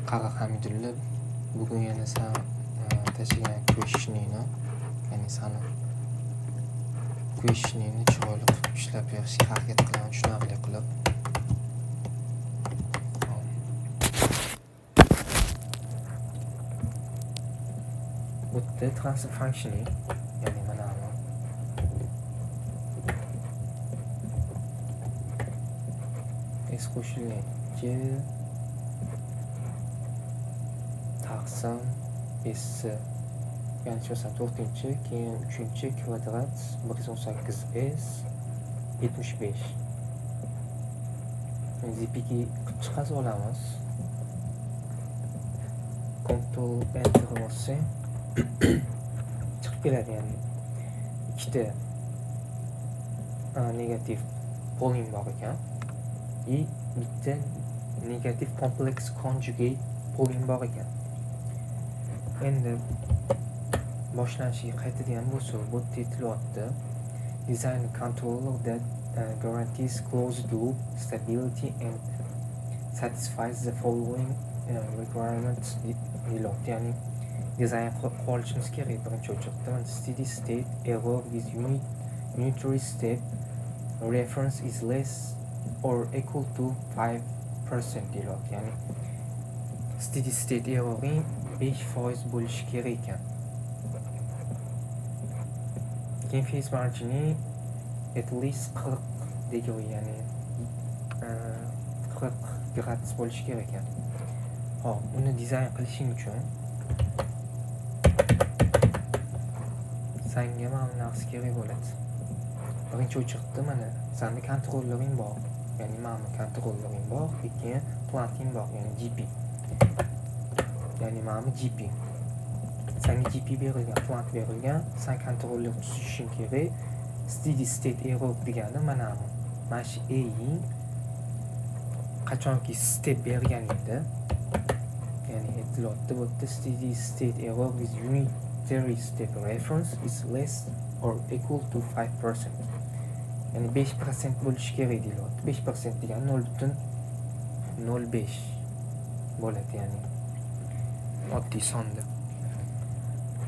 Qara, Hamidulla, bugun yana san tashlagan questioningni, ya'ni sani questioningni chiroyli qilib ishlab berishga harakat qilaman, tushunarli qilib. Hop. Bu yerda transfer functioning, ya'ni mana bu s qo'shilgan 2 taqsim s, ya'ni masalan 4-chi, keyin 3-chi kvadrat 118 s 75. ZPK qilib chiqazib olamiz. Ctrl Enter bossang chiqib keladi, ya'ni ikkita negativ poling bor ekan и bitta negativ complex conjugate poling bor ekan. Endi boshlanishiga qaytadigan bo'lsak, bu yerda aytilyapti: design controller that guarantees closed loop stability and satisfies the following requirements deyilyapti. Ya'ni dizayn qilib olishimiz kerak birinchi очередda. Mana, steady state error with unitary step reference is less or equal to 5% deyilyapti. Ya'ni steady state erroring 5% bo'lishi kerak ekan. Keyin phase margini at least 40 degree, ya'ni 40 gradus bo'lishi kerak ekan. Hop, uni dizayn qilishing uchun sanga mana bu narsa kerak bo'ladi. Birinchi очередda mana sani kontrollering bor, ya'ni mana bu kontrollering bor, keyin planting bor, ya'ni GP. Ya'ni mana bu GP. Sanga GP berilgan, plant berilgan, san kontroller tuzishing kerak. Steady state error degani mana bu. Mana shu A'ing qachonki step berganingda, ya'ni aytilyapti bu yerda steady state error with unitary step reference is less or equal to 5%. Ya'ni 5% bo'lishi kerak deyilyapti. 5% degani 0.05 bo'ladi, ya'ni oddiy sonda.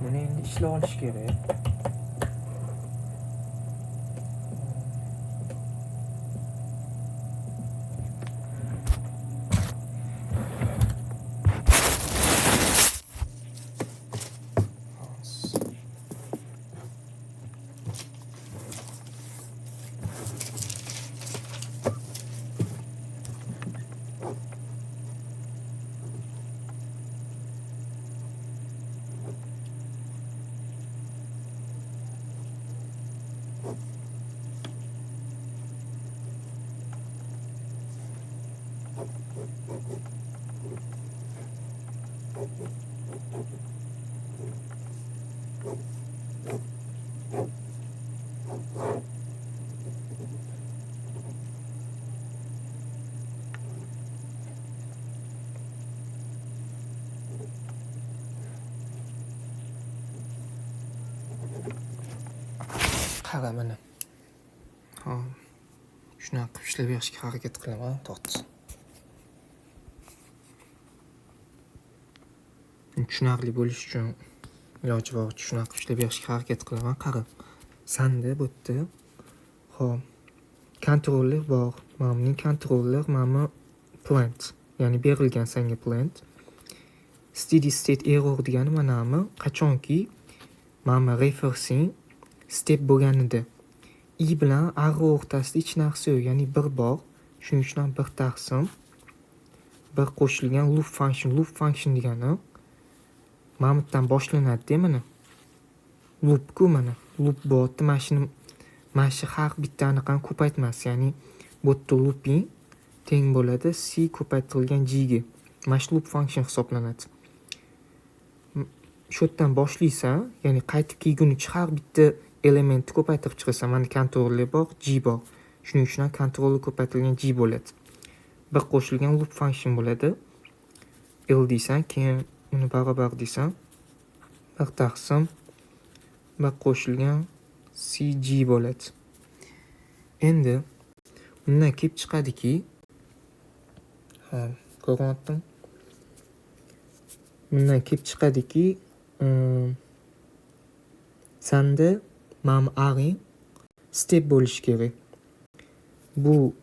Buni endi ishlab olish kerak. Qara, mana. Hop. Shunaqa qilib ishlab berishga harakat qilaman, to'xta. Tushunarli bo'lishi uchun iloji boricha shunaqa qilib ishlab berishga harakat qilaman. Qara. Sanda bu yerda hop, kontroller bor. Mana buning kontroller, mana bu plant. Ya'ni berilgan sanga plant. Steady state error degani mana bu qachonki mana bu referencing step bo'lganida i bilan r o'rtasida hech narsa yo'q, ya'ni bir bor. Shuning uchun ham bir taqsim bir qo'shilgan loop function. Loop function degani mana bu yerdan boshlanadi-da, mana. Loop-ku mana. Loop bo'lyapti. Mana shuni, mana shu har bitta anaqani ko'paytmas, ya'ni bu yerda looping teng bo'ladi c ko'paytirilgan g ga. Mana shu loop function hisoblanadi. Shu yerdan boshlaysan, ya'ni qaytib kelgunicha har bitta elementni ko'paytirib chiqasan. Mana kontroller bor, g bor. Shuning uchun ham kontroller ko'paytirilgan g bo'ladi. Bir qo'shilgan loop function bo'ladi. L deysan, keyin uni barobar deysan. Bir taqsim bir qo'shilgan cg bo'ladi. Endi bundan kelib chiqadiki, hop, ko'ryaptim. Bundan kelib chiqadiki, sanda mana Ring step bo'lishi kerak. Bu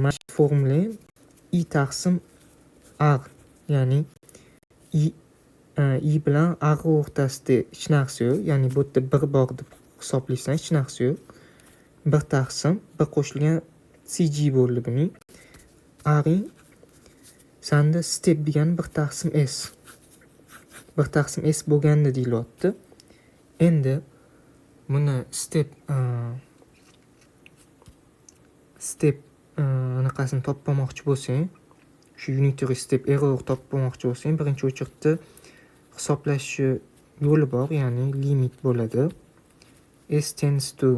mana shu formula I taqsim R, ya'ni I bilan R o'rtasida hech narsa yo'q, ya'ni bu yerda 1 bor deb hisoblaysan, hech narsa yo'q. 1 taqsim 1 qo'shilgan CG bo'ldi buning. Ring sanda step degani 1 taqsim S. 1 taqsim S bo'lganda deyilyapti. Endi buni step anaqasini topmoqchi bo'lsang, shu unitary step error topmoqchi bo'lsang, birinchi o'chirtda hisoblash yo'li bor, ya'ni limit bo'ladi. S tends to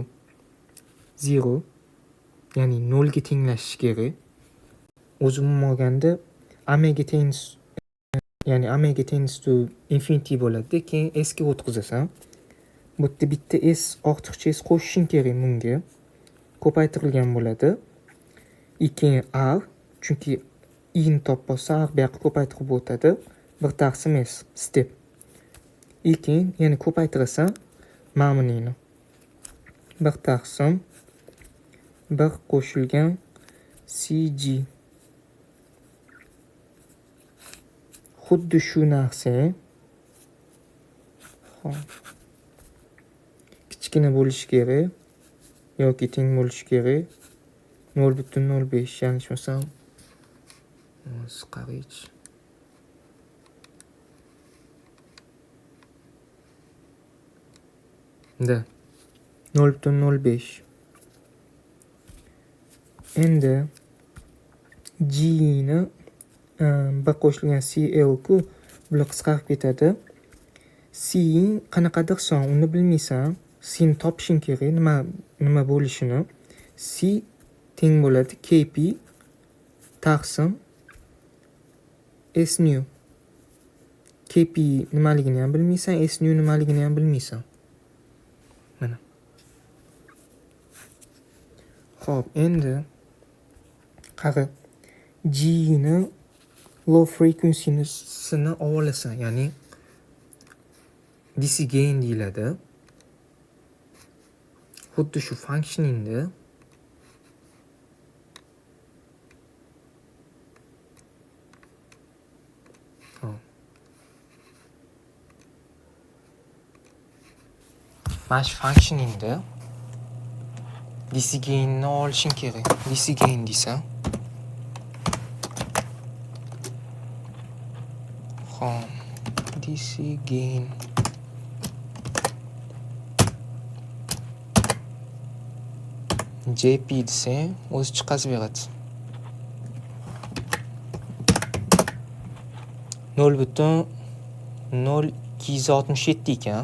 0, ya'ni 0 ga tenglashishi kerak. O'zi umuman olganda omega tends, ya'ni omega tends to infinity bo'ladi-da, keyin S ga o'tkazasan. Bu yerda bitta S ortiqcha S qo'shishing kerak bunga. Ko'paytirilgan bo'ladi. Keyin R, chunki I ni topib olsa R bu yoqqa ko'paytirib o'tadi. 1 taqsim S step. Keyin yana ko'paytirasan mana buningni. 1 taqsim 1 qo'shilgan CG. Xuddi shu narsa. Xo'p. Kichkina bo'lishi kerak yoki teng bo'lishi kerak. 0.05, yanglishmasam. Hozir qaraychi. Da. 0.05. Endi G ni 1 qo'shilgan CL ku bular qisqarib ketadi. C qanaqadir son, uni bilmaysan. C ni topishing kerak, nima bo'lishini. C teng bo'ladi KP taqsim S nu. KP nimaligini ham bilmaysan, S nu nimaligini ham bilmaysan. Mana. Xo'p, endi qara, G ni low frequency-sini olasan, ya'ni DC gain deyiladi. Xuddi shu functioningda mana shu functioningda DC gainni olishing kerak. DC gain deysan. Xo'p, DC gain. JP desang, o'zi chiqazib beradi. 0.0267 ekan.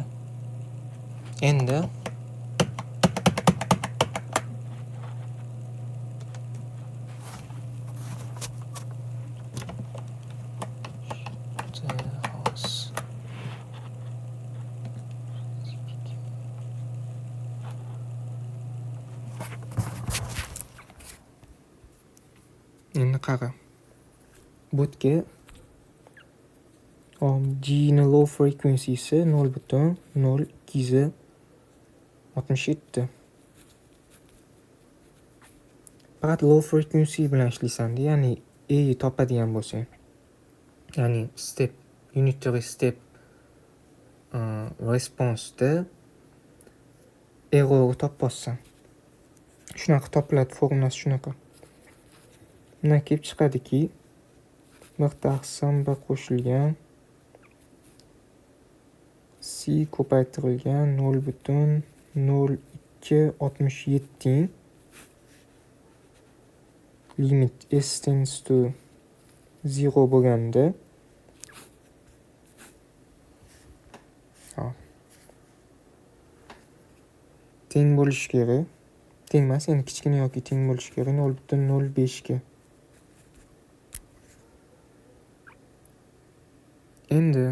Endi endi qara. Bu yerga G ni low frequency'si 0.0267. Faqat low frequency bilan ishlaysan-da, ya'ni E topadigan bo'lsang. Ya'ni step, unitary step response'da error topyapsan. Shunaqa topiladi, formulasi shunaqa. Bundan kelib chiqadiki, 1 taqsim 1 qo'shilgan C ko'paytirilgan 0.0267 limit S tends to 0 bo'lganda teng bo'lishi kerak. Teng emas, endi kichkina yoki teng bo'lishi kerak 0.05 ga. Endi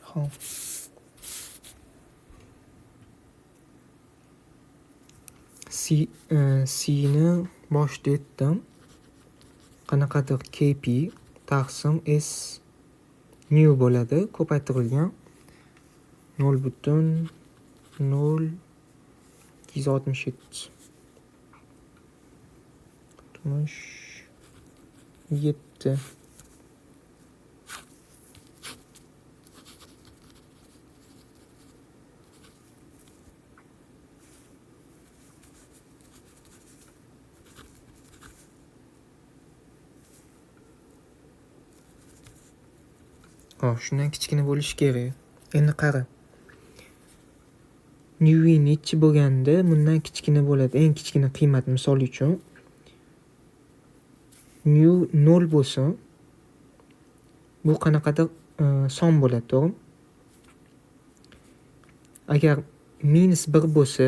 xo'p. C ni boshida aytdim. Qanaqadir KP taqsim S nu bo'ladi, ko'paytirilgan 0.0267. 67. Hop, shundan kichkina bo'lishi kerak. Endi qara. Nu'i nechi bo'lganda bundan kichkina bo'ladi. Eng kichkina qiymat misol uchun nu 0 bo'lsa, bu qanaqadir son bo'ladi, to'g'rimi? Agar -1 bo'lsa,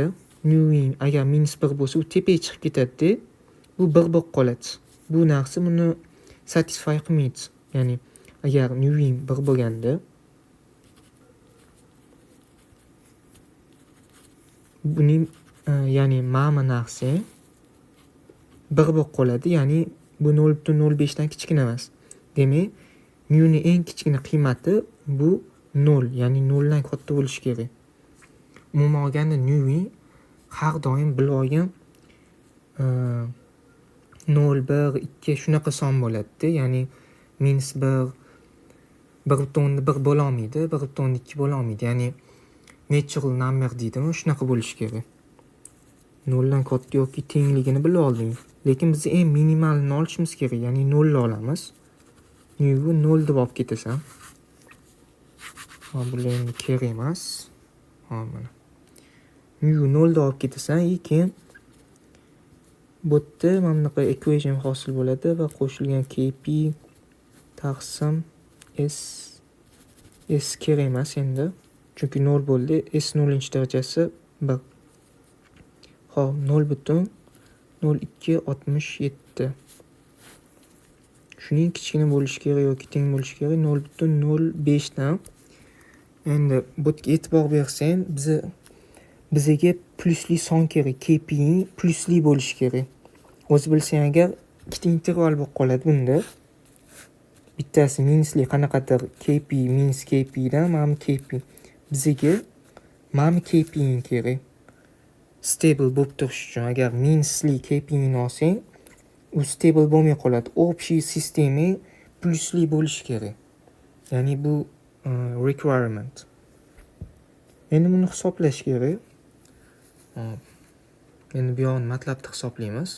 nu'ing agar -1 bo'lsa, u tepaga chiqib ketadi-da, bu 1 bo'lib qoladi. Bu narsa buni satisfy qilmaydi. Ya'ni agar nu'ing 1 bo'lganda buning ya'ni ma'mi narsa 1 bo'lib qoladi, ya'ni bu 0.05 dan kichkina emas. Demak, nu'ning eng kichkina qiymati bu 0, ya'ni 0 dan katta bo'lishi kerak. Umuman olganda nu'ing har doim bilib olgin 0, 1, 2 shunaqa son bo'ladi-da, ya'ni -1, 1.1 bo'la olmaydi, 1.2 bo'la olmaydi. Ya'ni natural number deydimi, shunaqa bo'lishi kerak. 0 dan katta yoki tengligini bilib olding. Lekin biz eng minimalini olishimiz kerak, ya'ni 0 ni olamiz. Nu'ni 0 deb olib ketasan. Hop, bular endi kerak emas. Hop, mana. Nu'ni 0 deb olib ketasan, keyin bu yerda mana bunaqa equation hosil bo'ladi va qo'shilgan kp taqsim s, s kerak emas endi, chunki 0 bo'ldi, s 0-darajasi 1. Xo'p, 0.0267. Shuning kichkina bo'lishi kerak yoki teng bo'lishi kerak 0.05 dan. Endi bu yerga e'tibor bersang, bizaga plusli son kerak, kp ning plusli bo'lishi kerak. O'zi bilsang agar ikkita interval bo'lib qoladi bunda. Bittasi minusli qanaqadir kp minus kp dan mana bu kp. Bizaga mana bu kp ning kerak. Stable bo'lib turish uchun agar minusli kp ni olsang, u stable bo'lmay qoladi. Общий sistema plusli bo'lishi kerak. Ya'ni bu requirement. Endi buni hisoblash kerak. Hop. Endi bu yog'ini MATLABda hisoblaymiz.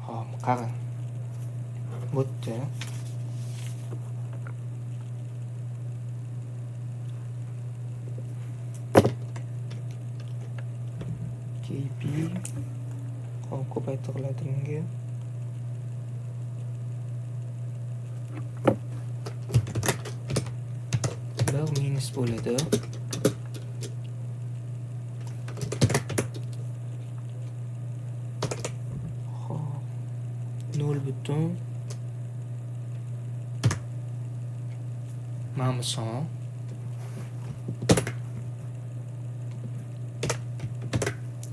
Hop, qarang. Bu yerda kp hop ko'paytiriladi bunga. Bir minus bo'ladi. Hop, 0 butun mana bu son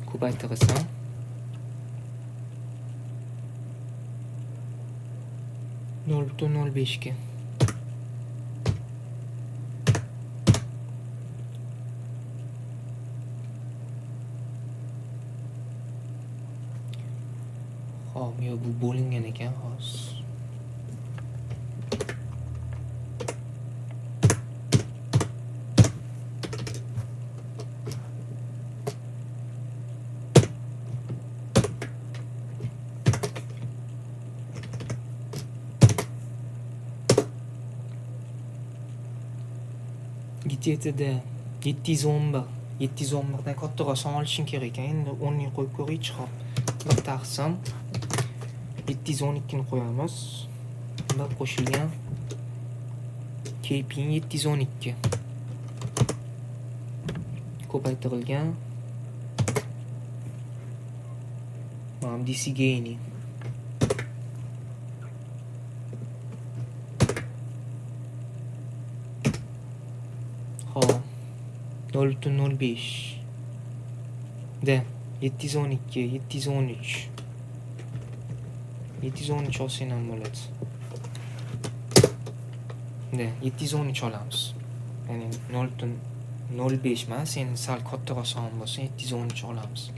ko'paytirasan. 0.05 ga. Hop, yo'q, bu bo'lingan ekan hozir. Yettida 711, 711 dan kattaroq son olishing kerak ekan. Endi o'rniga qo'yib ko'raychi. Hop, bir taqsim 712 ni qo'yamiz. Bir qo'shilgan kp 712 ko'paytirilgan mana DC gaini. Hop, 0.05. Da, 712, 713. 713 olsang ham bo'ladi. Da, 713 olamiz. Ya'ni 0.05 emas, endi sal kattaroq son bo'lsa 713 olamiz.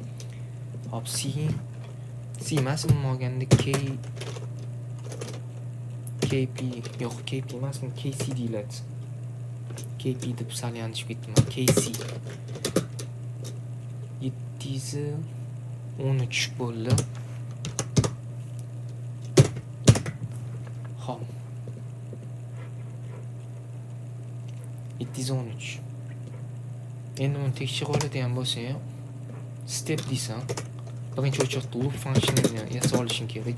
Hop, C emas, umuman olganda KP, yo'q, KP emas, bu KC deyiladi. KP deb sal yanlishib ketdim. KC 713 bo'ldi. Hop. 713. Endi buni tekshirib oladigan bo'lsang, step deysan. Birinchi o'choqda loop functionini yasa olishing kerak.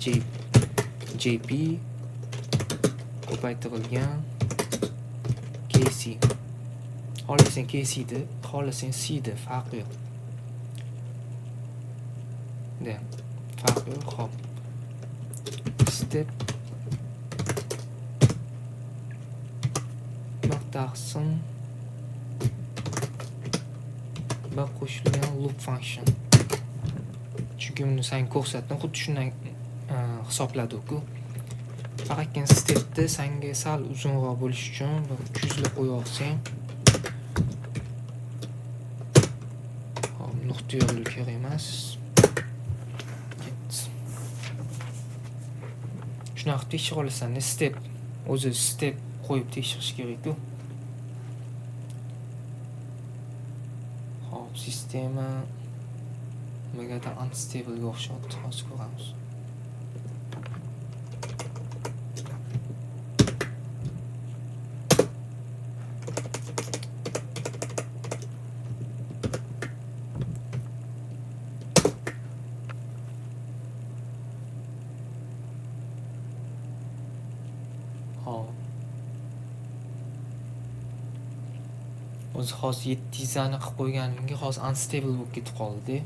JP ko'paytirilgan KC. Xohlasang KC deb, xohlasang C deb, farqi yo'q. Da, farqi yo'q. Hop. Step bir taqsim bir qo'shilgan loop function. Chunki buni sen ko'rsatdim, xuddi shundan hisobladi-ku. Faqatgina stepda senga sal uzunroq bo'lishi uchun bir 300 lab qo'yib olsang. Hop, nuqta yo'li kerak emas. Ketdi. Shunaqa qilib tekshira olasan, step o'zi step qo'yib tekshirish kerak-ku. Hop, sistema nimagadir unstable ga o'xshatdi, hozir ko'ramiz. Hop. O'zi hozir 700 ni qilib qo'yganimga hozir unstable bo'lib ketib qoldi.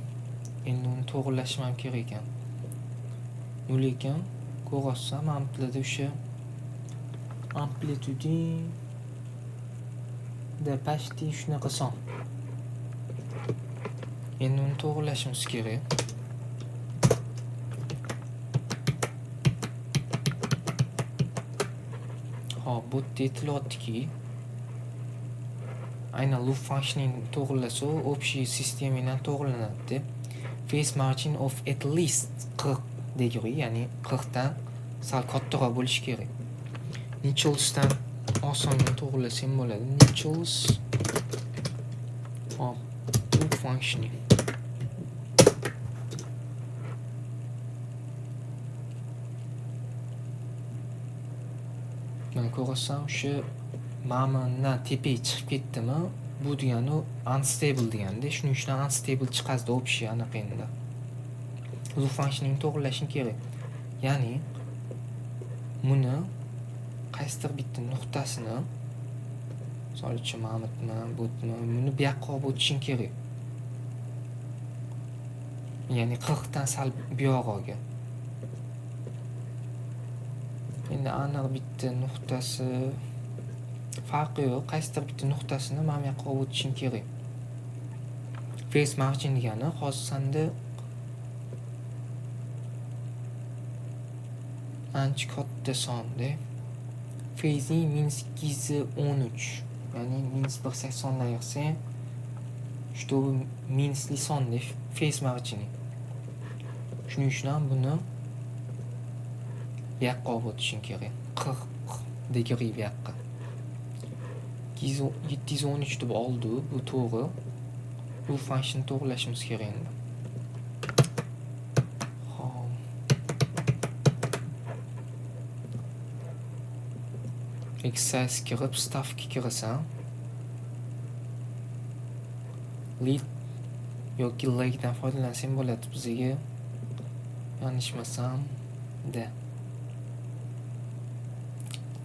Endi uni to'g'rilashim ham kerak ekan. Nol ekan, ko'ryapsan, amplitude o'sha amplituding da почти shunaqa son. Endi uni to'g'rilashimiz kerak. Hop, bu yerda aytilyaptiki, aynan loop functioning to'g'rilasa, общий sistemadan to'g'rilanadi deb. Phase margin of at least 40 degree, ya'ni 40 dan sal kattaroq bo'lishi kerak. Nicholsdan osongina to'g'rilasang bo'ladi. Nichols, hop, loop functioning. Mana ko'rasan, o'sha ma'monidan tepaga chiqib ketdimi, bu degani unstable deganda, shuning uchun unstable chiqazdi общий anaqa endi. Loop functioning to'g'rilashing kerak. Ya'ni buni qaysidir bitta nuqtasini, misol uchun mana buni, buni bu yoqqa olib o'tishing kerak. Ya'ni 40 dan sal buyog'iga. Endi aniq bitta nuqtasi farqi yo'q, qaysidir bitta nuqtasini mana bu yoqqa olib o'tishing kerak. Phase margin degani hozir senda ancha katta sonda. Phasing minus 213, ya'ni minus bir saksondan yig'sang, чтобы minusli sonda phase margini. Shuning uchun ham buni bu yoqqa olib o'tishing kerak. 40 degree bu yoqqa. 713 deb oldi, bu to'g'ri. Bu function to'g'rilashimiz kerak endi. Xo'p. Exercise kirib, stavka kirasan. Lead yoki lagdan foydalansang bo'ladi bizga. Yanlishmasam, da.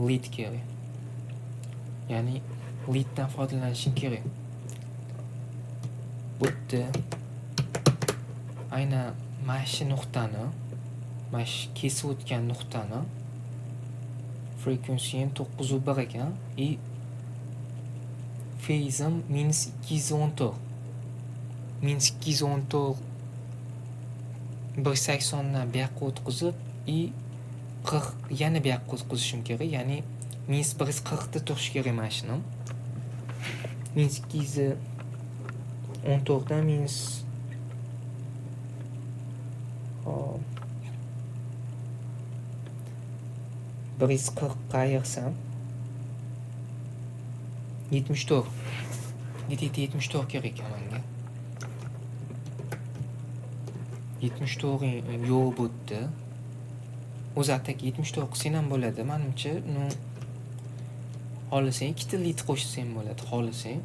Lead kerak. Ya'ni leaddan foydalanishing kerak. Bu yerda aynan mana shu nuqtani, mana shu kesib o'tgan nuqtani frequency ham 9.1 ekan. И Phase-im -214. -214 180 dan bu yoqqa o'tkazib и 40 yana bu yoqqa o'tkazishim kerak. Ya'ni -140 da turishi kerak mana shuni. -214 dan minus hop 140 ga ayirsam 74. Где-то 74 kerak ekan menga. 74 yo'q bu yerda. O'zi ataki 74 qilsang ham bo'ladi, menimcha. Ну, xohlasang ikkita lit qo'shsang bo'ladi, xohlasang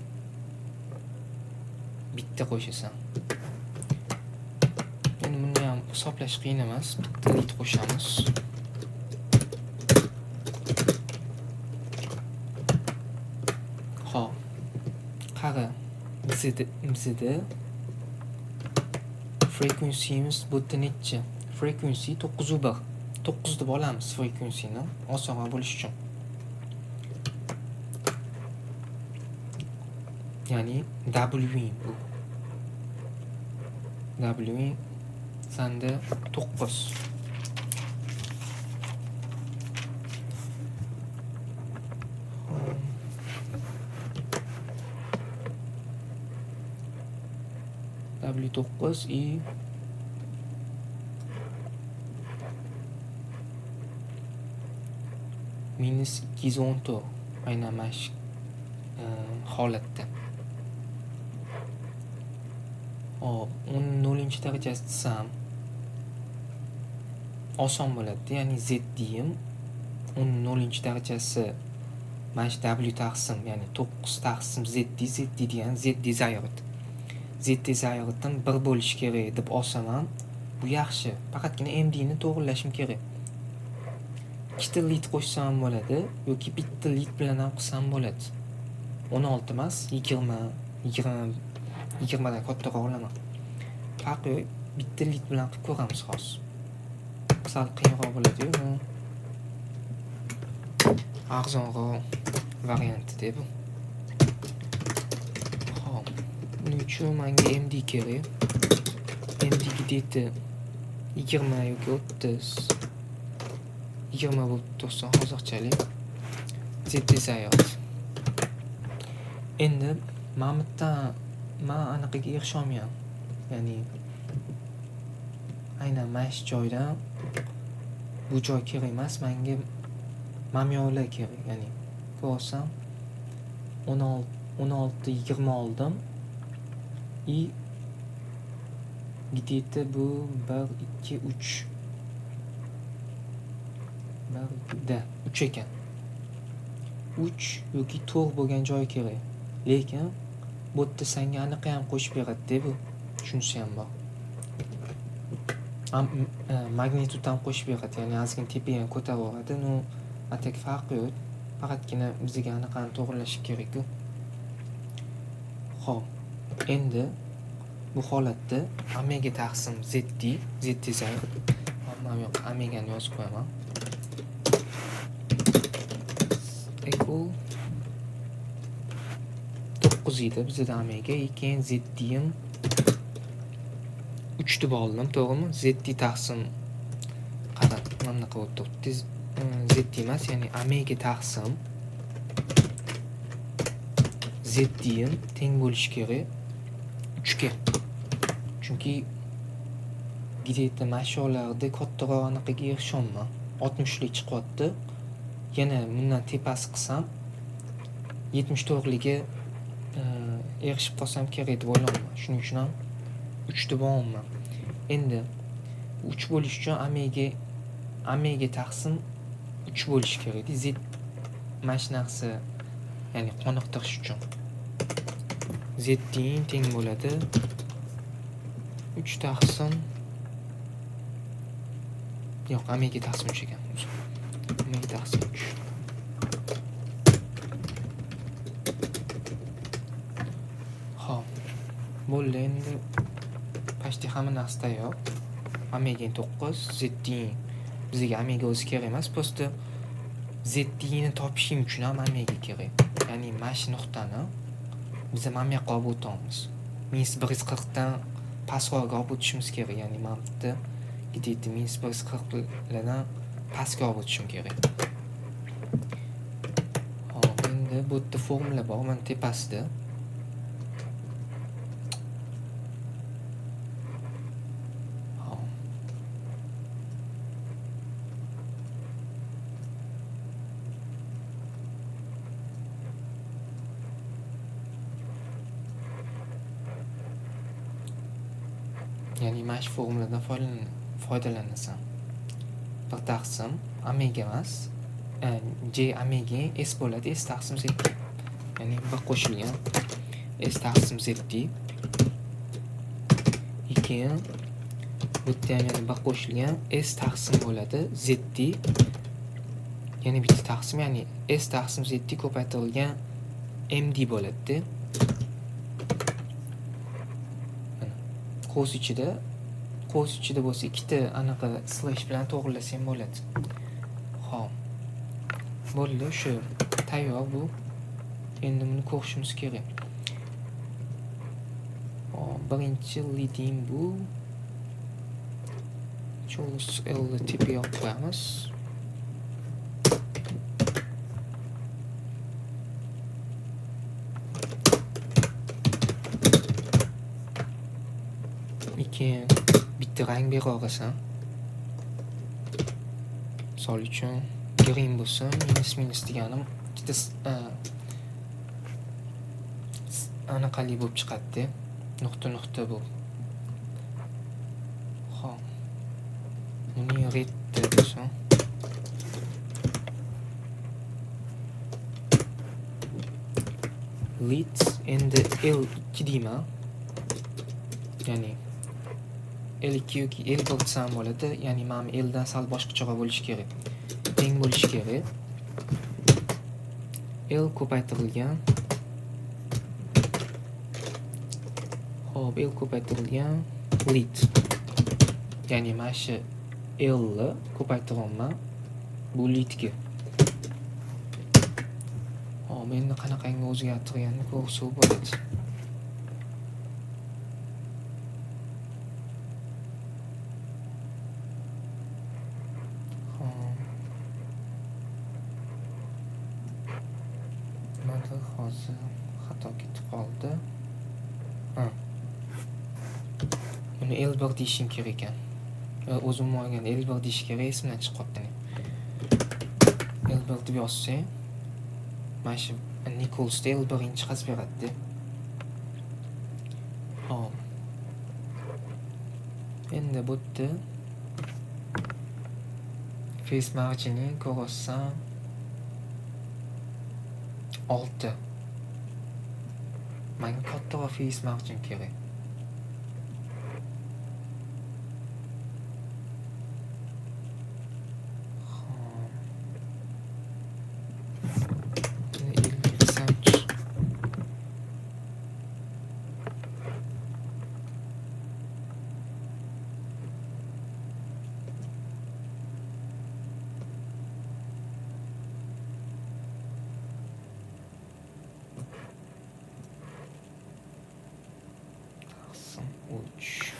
bitta qo'shasan. Endi buni ham hisoblash qiyin emas, bitta lit qo'shamiz. Xo'p, qara, bizda frequency'miz bu yerda necha? Frequency 9.1. 9 deb olamiz frequency'ni, osonroq bo'lishi uchun. Ya'ni W bu. W sanda 9. W 9 и -214 aynan mana shu holatda. Hop, 10 darajasi desam oson bo'ladi. Ya'ni Z deyim 10 darajasi mana shu W taqsim, ya'ni 9 taqsim Z d, Z d degani Z desired. Z desireddan 1 bo'lishi kerak deb olsam ham bu yaxshi. Faqatgina MD ni to'g'rilashim kerak. Ikkita lit qo'shsam ham bo'ladi yoki bitta lit bilan ham qilsam bo'ladi. 16 emas, 20, 20, 20 dan kattaroq olaman. Farqi yo'q, bitta lit bilan qilib ko'ramiz hozir. Sal qiyinroq bo'ladi-yu, bu arzonroq varianti-da bu. Xo'p, buning uchun menga MD kerak. MD где-то 20 yoki 30, 20 bo'lib tursin hozirchalik. Z desired. Endi mana bu yerdan men anaqaga erisha olmayman. Ya'ni aynan mana shu joydan bu joy kerak emas, menga mamyolar kerak. Ya'ni ko'rsam 16, 20 oldim. И где-то bu 1, 2, 3. 1, 2, da, 3 ekan. 3 yoki 4 bo'lgan joy kerak. Lekin bu yerda senga aniq ham qo'shib beradi-da bu. Shunisi ham bor. Magnitud ham qo'shib beradi, ya'ni ozgina tepaga ham ko'tarib yuboradi. Ну, atak farqi yo'q. Faqatgina bizga aniqani to'g'rilash kerak-ku. Xo'p, endi bu holatda omega taqsim Z d, Z desired. Mana bu yoqqa omegani yozib qo'yaman. Equal 9 edi bizda omega, keyin Z diyim 3 deb oldim, to'g'rimi? Z d taqsim qara, mana bunaqa bo'lib turibdi. Z d emas, ya'ni omega taqsim Z diyim teng bo'lishi kerak 3 ga. Chunki где-то mana shu yoqlarda kattaroq anaqaga erishyapman. 60 lik chiqyapti. Yana bundan tepasi qilsam 74 liga erishib qolsam kerak deb o'ylayapman. Shuning uchun ham 3 deb olyapman. Endi 3 bo'lish uchun omega taqsim 3 bo'lishi kerak. Z mana shu narsa, ya'ni qoniqtirish uchun. Z teng bo'ladi 3 taqsim, yo'q, omega taqsim 3 ekan. Omega taqsim 3. Xo'p, bo'ldi endi. Почти hamma narsa tayyor. Omega 9, Z bizga omega o'zi kerak emas, просто Z ni topishim uchun ham omega kerak. Ya'ni mana shu nuqtani Biz mana bu yoqqa olib o'tamiz. -140 dan pastroqga olib o'tishimiz kerak. Ya'ni mana bu yerda где-то -140 lardan pastga olib o'tishim kerak. Hop, endi bu yerda formula bor, mana tepasida. Hop. Ya'ni mana shu formuladan foydalanasan. 1 taqsim omega emas, J omega S bo'ladi, S taqsim Z. Ya'ni 1 qo'shilgan S taqsim Z D. Keyin bu yerda ham yana 1 qo'shilgan S taqsim bo'ladi, Z D. Yana bitta taqsim, ya'ni S taqsim Z D ko'paytirilgan MD bo'ladi-da. Mana qo'sh ichida bo'lsa ikkita anaqa slash bilan to'g'rilasang bo'ladi. Xo'p. Bo'ldi, shu tayyor bu. Endi buni ko'rishimiz kerak. Xo'p, birinchi leading bu. Cho'lis L tepaga olib qo'yamiz. Keyin bitta rang bera olasan. Misol uchun green bo'lsa, minus minus deganim ikkita anaqali bo'lib chiqadi-da. Nuqta nuqta bo'lib. Xo'p. Buni red bo'lsin. Lead endi L2 deyman. Ya'ni L2 yoki L1 desam bo'ladi. Ya'ni mana bu L dan sal boshqacharoq bo'lishi kerak. Teng bo'lishi kerak. L ko'paytirilgan. Xo'p, L ko'paytirilgan lead. Ya'ni mana shu L ni ko'paytiryapman bu leadga. Xo'p, endi qanaqangi o'zgartirganini ko'rsak bo'ladi. Hozir xato ketib qoldi. Ha. Buni L1 deyishim kerak ekan. O'zim olgan L1 deyish kerak, esimdan chiqib qoldi. L1 deb yozsang, mana shu Nikolsda L1 chiqazib beradi-da. Xo'p. Endi bu yerda face margini ko'rasam 6. Menga kattaroq face margin kerak. Xo'p. Buni 50 qilsamchi. Taqsim 3.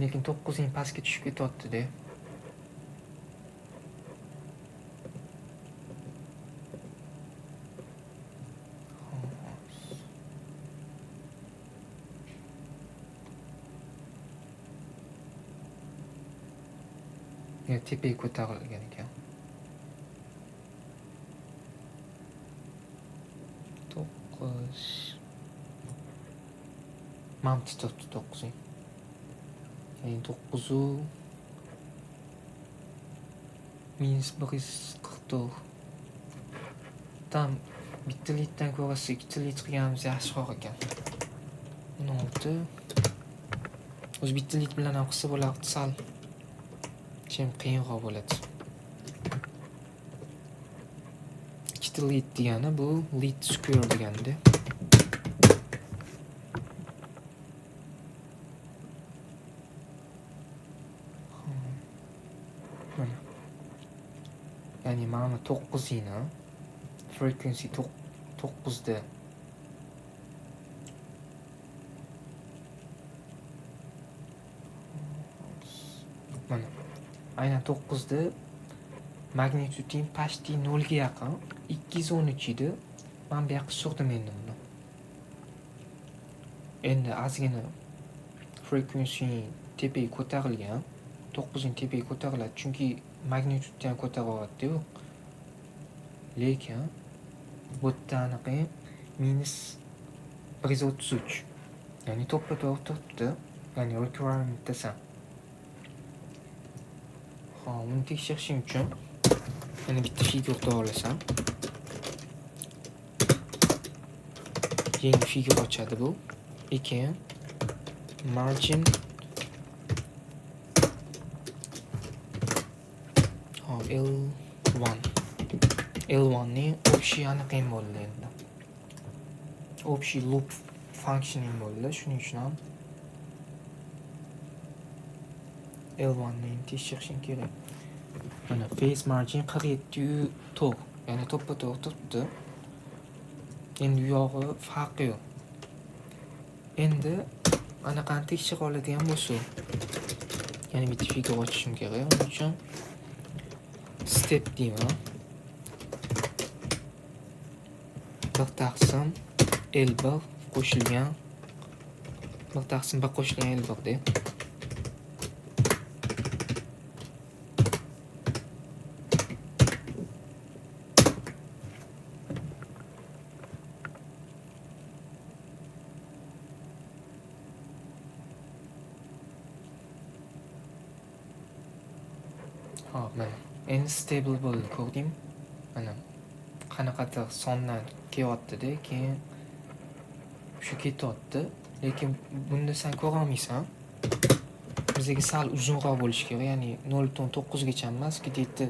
Lekin 9 ing pastga tushib ketyapti-da. Ya tepaga ko'tarilgan ekan. 9. Mana bu turibdi 9 ing. Ya'ni to'qqizu minus bir yuz qirq to'rt. Tam bitta litdan ko'ra ikkita lit qilganimiz yaxshiroq ekan. 16. O'zi bitta lit bilan ham qilsa bo'lardi, sal chem qiyinroq bo'ladi. Ikkita lit degani bu lit square deganda. Mana. Ya'ni mana 9-ni frequency 9da mana aynan 9da magnituding почти 0 ga yaqin 213 edi. Men bu yoqqa surdim endi buni. Endi ozgina frequency tepaga ko'tarilgan, 9ning tepaga ko'tariladi, chunki magnitudni ham ko'taryapti-yu. Lekin bu yerda aniq minus 133. Ya'ni to'ppa-to'g'ri turibdi. Ya'ni requirementdasan. Xo'p, buni tekshirishim uchun yana bitta figure to'g'rilasam. Yangi figure ochadi bu. Keyin margin hop L1. L1 ning общий aniq ham bo'ldi endi. Общий loop functioning bo'ldi. Shuning uchun ham L1 ning tekshirishim kerak. Mana phase margin 47.4, ya'ni to'ppa-to'g'ri turibdi. Endi u yog'i farqi yo'q. Endi anaqani tekshira oladigan bo'lsak, ya'ni bitta figure ochishim kerak. Uning uchun step deyman. 1 taqsim L1 qo'shilgan 1 taqsim 1 qo'shilgan L1 de. Hop, mana. Endi stable bo'ldi, ko'rdingmi? Mana qanaqadir sondan kelyapti-da, keyin shu ketyapti. Lekin bunda sen ko'ra olmaysan. Bizga sal uzunroq bo'lishi kerak, ya'ni 0.9 gacha emas, где-то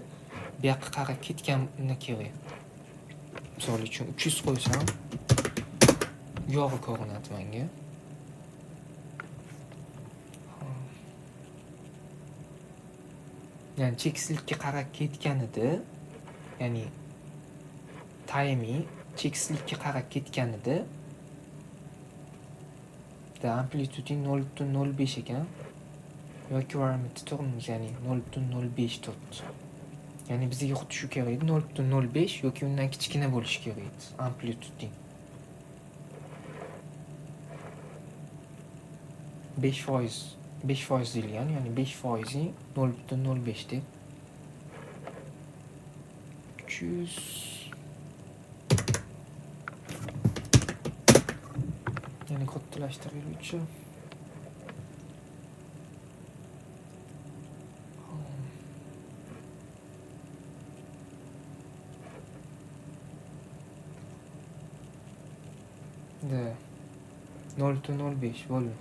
bu yoqqa qarab ketgani kerak. Misol uchun 300 qo'ysam, yog'i ko'rinadi menga. Ya'ni cheksizlikka qarab ketganida, ya'ni timing cheksizlikka qarab ketganida da amplituding 0.05 ekan. Requirementni turibmiz, ya'ni 0.05 turibdi. Ya'ni bizga xuddi shu kerak edi, 0.05 yoki undan kichkina bo'lishi kerak edi amplituding. 5% deyilgan, ya'ni 5%ing 0.05 deb. 300 ya'ni kattalashtiriluvchi. Da 0.05 bo'ldi.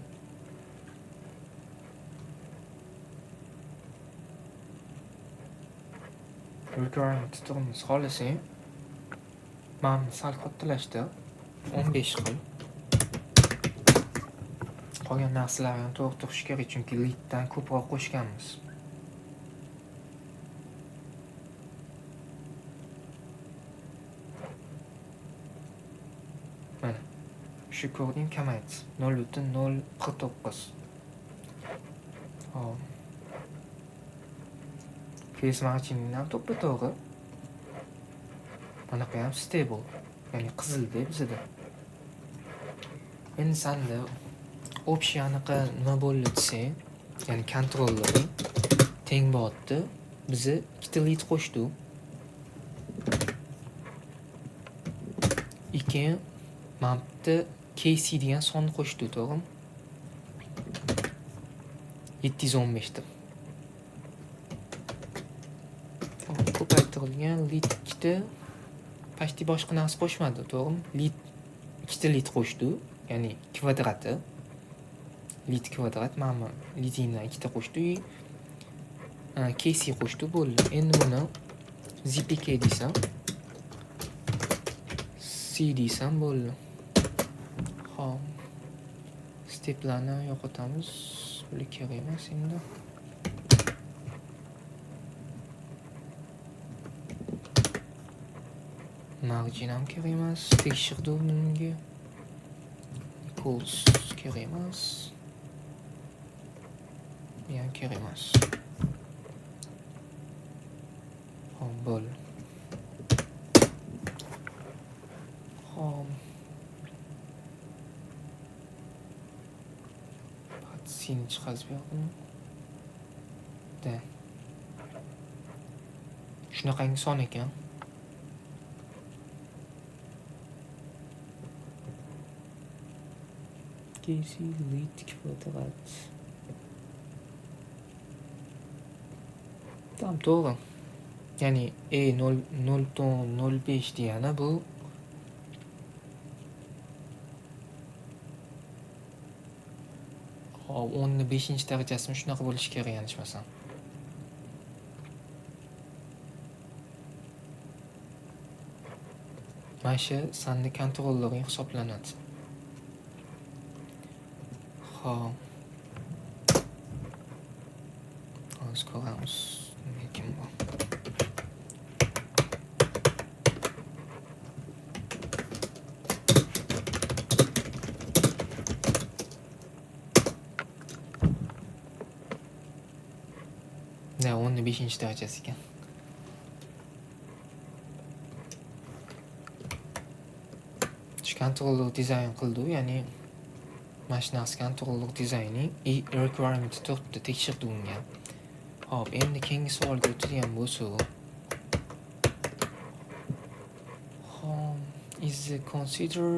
Requirement turimiz xohlasang, mana sal kattalashtir, 15 qil. Qolgan narsalarni ham to'g'ri turishi kerak, chunki leaddan ko'proq qo'shganmiz. Mana shu ko'rding kamaydi. 0.049. Hop. Phase marginingdan ham to'ppa-to'g'ri. Bunaqa ham stable, ya'ni qizilda bizda. Endi senda общий anaqa nima bo'ldi desang, ya'ni kontrollering teng bo'lyapti. Biza ikkita lead qo'shdik. Keyin mana bu yerda KC degan sonni qo'shdik, to'g'rimi? 715 deb. Ko'paytirilgan lead ikkita, почти boshqa narsa qo'shmadi, to'g'rimi? Lead ikkita lead qo'shdi, ya'ni kvadrati. Lead kvadrat, mana bu leadingdan ikkita qo'shdi, KC qo'shdi, bo'ldi. Endi buni ZPK desam, C desam bo'ldi. Xo'p. Steplarni yo'qotamiz. Bular kerak emas endi. Margin ham kerak emas. Tekshirdi bunga. Equals kerak emas. Bu ham kerak emas. Xo'p, bo'ldi. Xo'p. Seni chiqazib yo'qmi? Da. Shunaqangi son ekan. KC lit kvadrat. Tam to'g'ri. Ya'ni E 0.05 degani bu hop 10 ni 5 darajasimi shunaqa bo'lishi kerak yanglishmasam. Mana shu sanni kontrollering hisoblanadi. Xo'p. Hozir ko'ramiz nima ekan bu. Da, 10 ni 5 darajasi ekan. Shu kontroller dizayn qildi, ya'ni mana shu narsa kontroller dizayni и requirement turibdi, tekshirdi unga. Xo'p, endi keyingi savolga o'tadigan bo'lsak. Xo'p, is the consider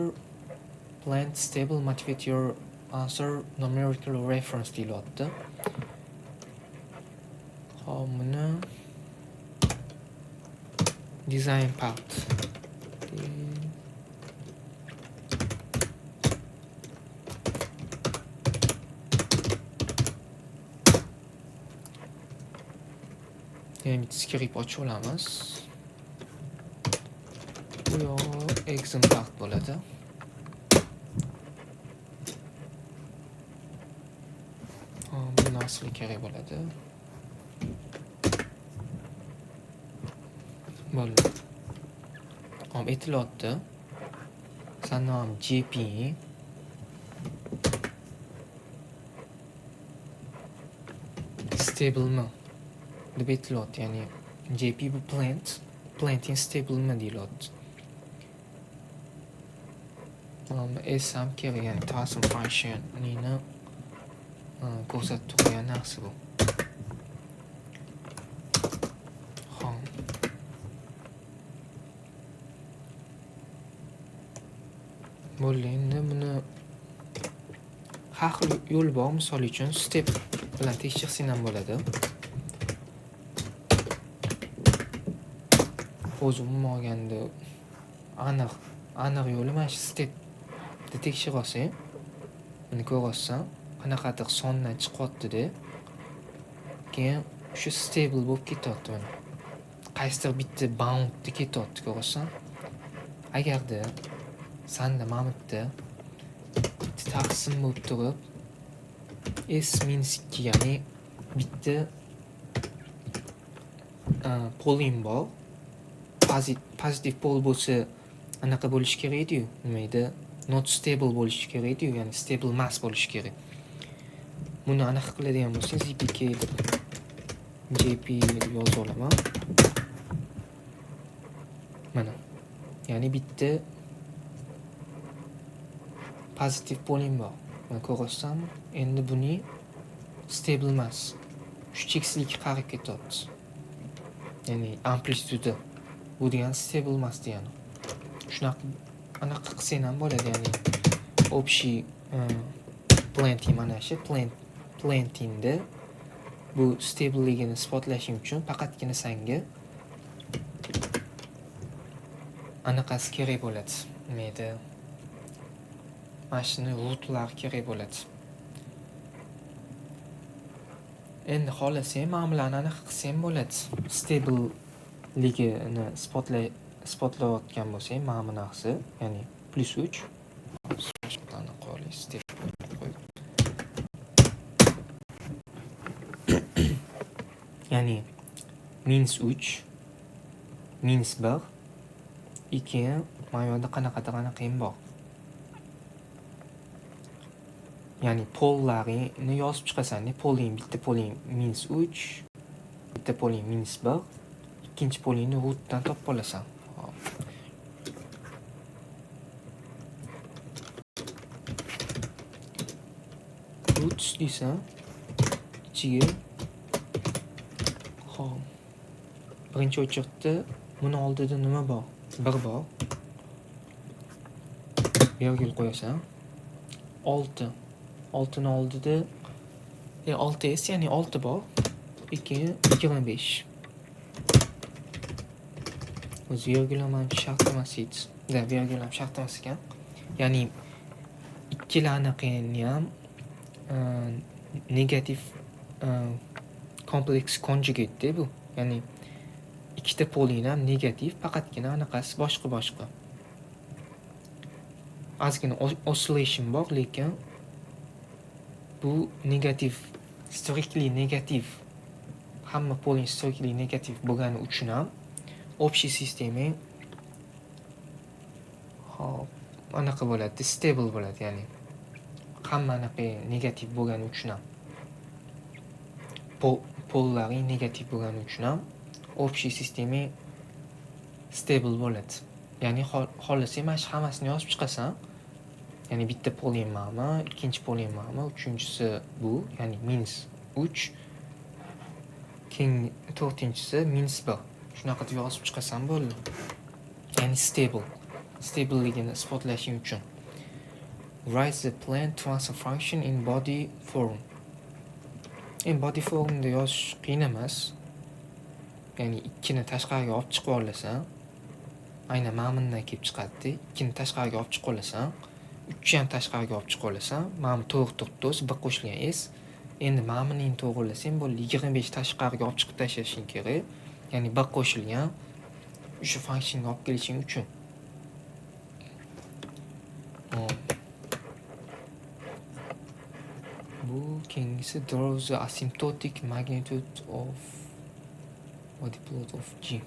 plant stable, motivate your answer numerical reference deyilyapti. Xo'p, buni design part. Yana bitta script ochib olamiz. Bu yog'i exam part bo'ladi. Hop, bu narsalar kerak bo'ladi. Bo'ldi. Hop, aytilyapti. Sanam JP stablemi deb aytilyapti. Ya'ni JP bu plant, planting stablemi deyilyapti. S ham kerak, ya'ni transfer functionini ko'rsatib turgan narsa bu. Xo'p. Bo'ldi, endi buni har xil yo'l bor. Misol uchun step bilan tekshirsang ham bo'ladi. O'zi umuman olganda aniq yo'li mana shu stepni tekshirib olsang, buni ko'ryapsan, qanaqadir sondan chiqyapti-da. Keyin shu stable bo'lib ketyapti mana. Qaysidir bitta boundda ketyapti, ko'ryapsan. Agarda sanda mana bu yerda bitta taqsim bo'lib turib S minus 2, ya'ni bitta poling bor. Pozitiv pol bo'lsa anaqa bo'lishi kerak edi-yu, nima edi? Not stable bo'lishi kerak edi-yu, ya'ni stable emas bo'lishi kerak. Buni aniq qiladigan bo'lsangiz ZPK deb JP deb yozib olaman. Mana. Ya'ni bitta pozitiv poling bor. Mana ko'ryapsanmi? Endi buni stable emas. Shu cheksizlikka qarab ketyapti. Ya'ni amplituda. Bu degani stable emas degani. Shunaqa anaqa qilsang ham bo'ladi, ya'ni общий planting mana shu plantingda bu stableligini isbotlashing uchun faqatgina sanga anaqasi kerak bo'ladi. Nima edi? Mana shuni rootlar kerak bo'ladi. Endi xohlasang mana bularni aniq qilsang bo'ladi. Stableligini isbotlayotgan bo'lsang, mana bu narsa, ya'ni plus 3. Step qo'yib. Ya'ni minus 3, minus 1, И keyin mana bu yerda qanaqadir anaqang bor. Ya'ni pollaringni yozib chiqasan. Poling bitta poling -3, bitta poling -1, ikkinchi polingni rootdan topib olasan. Hop. Roots deysan, ichiga hop. Birinchi o'chiqda buni oldida nima bor? 1 bor. Vergul qo'yasan. 6. 6 ni oldida 6 s, ya'ni 6 bor. 2 25. O'zi vergul ham shart emas edi. Da, vergul ham shart emas ekan. Ya'ni ikkala anaqani ham negativ complex conjugate bu. Ya'ni ikkita poling ham negativ, faqatgina anaqasi boshqa-boshqa. Ozgina oscillation bor, lekin bu negativ, strictly negativ. Hamma poling strictly negativ bo'lgani uchun ham общий sistema hop anaqa bo'ladi, stable bo'ladi, ya'ni hamma anaqa negativ bo'lgani uchun ham pollaring negativ bo'lgani uchun ham общий sistema stable bo'ladi. Ya'ni xohlasang mana shu hammasini yozib chiqasan. Ya'ni bitta poling mana, ikkinchi poling mana, uchinchisi bu, ya'ni -3, keyin to'rtinchisi -1. Shunaqa deb yozib chiqasan bo'ldi. Ya'ni stable. Stableligini isbotlashing uchun. Write the plane transfer function in body form. In body formda yozish qiyin emas. Ya'ni 2 ni tashqariga olib chiqib olasan. Aynan mana bundan kelib chiqadi. 2 ni tashqariga olib chiqib olasan. 3 ni ham tashqariga olib chiqib olasan. Mana bu to'g'ri turibdi o'zi, 1 qo'shilgan s. Endi mana buni to'g'rilasang bo'ldi. 25 tashqariga olib chiqib tashlashing kerak. Ya'ni 1 qo'shilgan o'sha functionga olib kelishing uchun. Hop. Bu keyingisi draw the asymptotic magnitude of body plot of G.